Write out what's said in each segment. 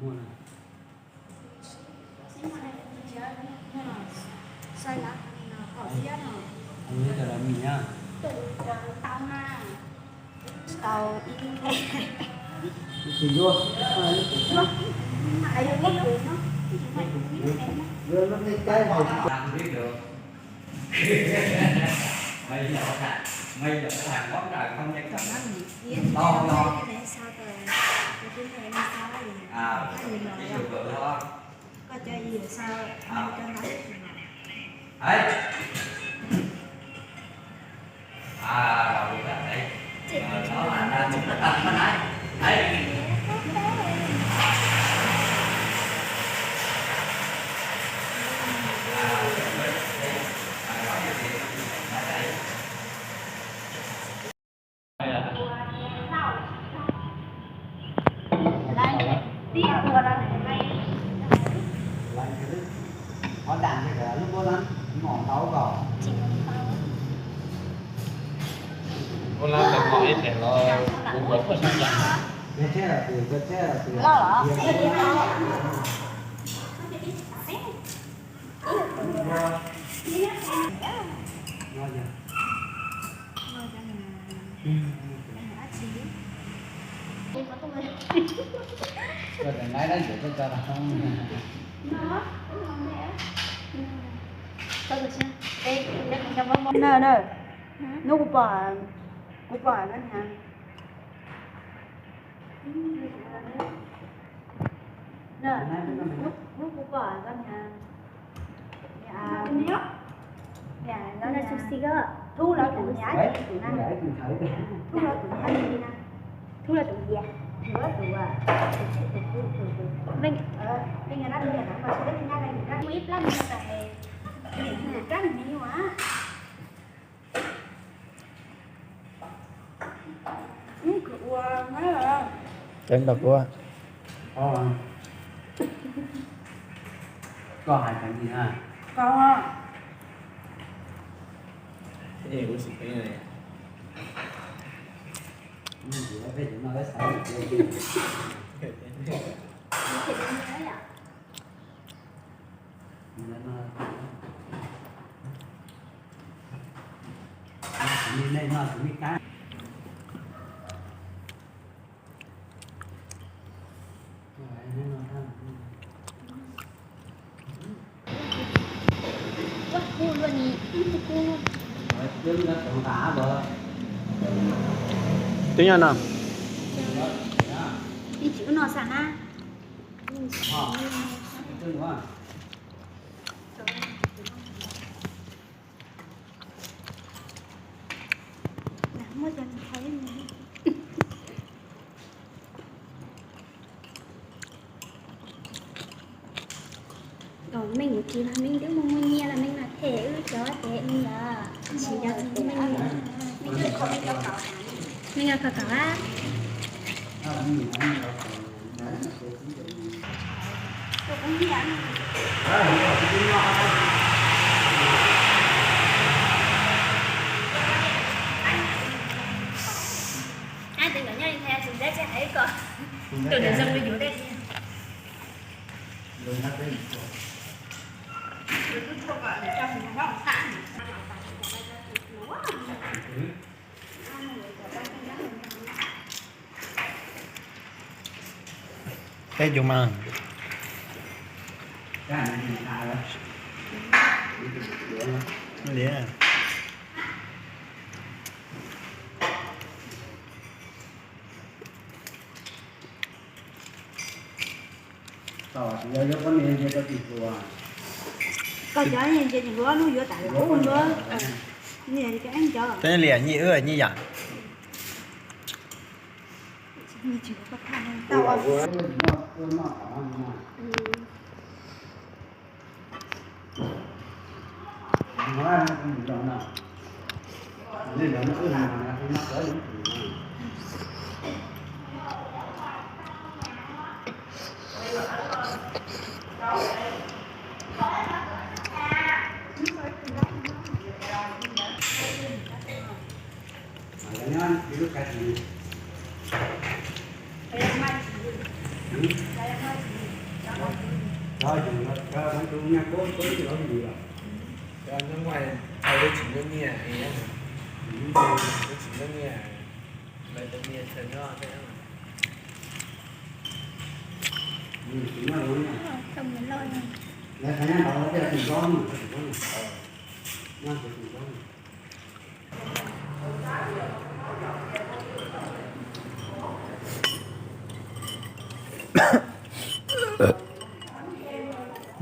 Mày giỏi thằng, mày giỏi thằng món nào không nhận thức. Tao lo. À, ví dụ vậy thôi. Đấy. À, rồi, đấy. Ờ, đó là đang chụp cái tấm đó đấy. Đấy. Na na, hnub kuv pom, kuv pom koj niam. Hnub kuv pom koj niam. Thub los tus niam, thub los tus niam, thub los tus niam, thub los tus niam, thub los tus, ib plab mus tas, rab mus nyuam. Ceeb rau kuv. Koj hais tag nrho. Twb nyob no. Ib chim ub no xav na. Meej mus tsis los meej twb mus muag nyiaj los meej mas them wb cov ces ntawd tsis yog meej, meej yog kho kov a. Ai, tus nkawd nyob li ntawd, tus dab tsi hais kom tus nws zoo li yuav dab tsi. Peb cus mas. Liam. Koj cov ntses ntses ntsuav hnub yuav tas lawm ub ntsuav. Peb liam nyiaj wb nyiaj yam.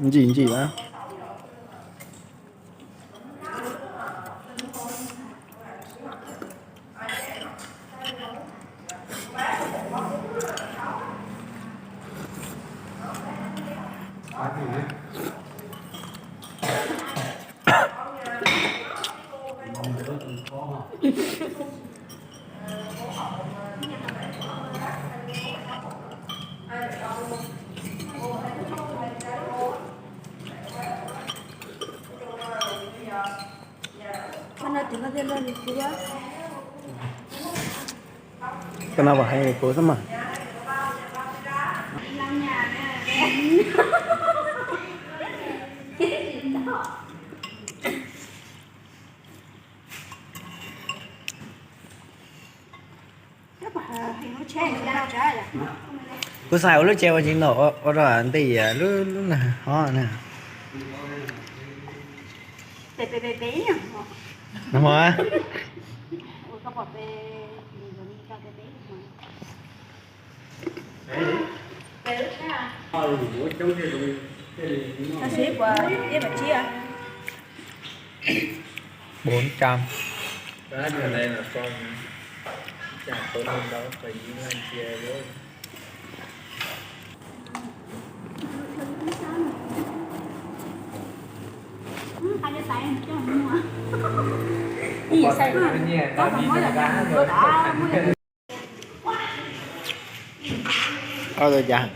Ntsim ntsim na. Koj no puas hais kuv xwb mas. Kuv xav ua lub tsev ua tsis ntaus ua rau nti lub lub na ho na. Nag hmo. Tab sis puas ib puas tsib? Bốn trăm. Ob tug cas?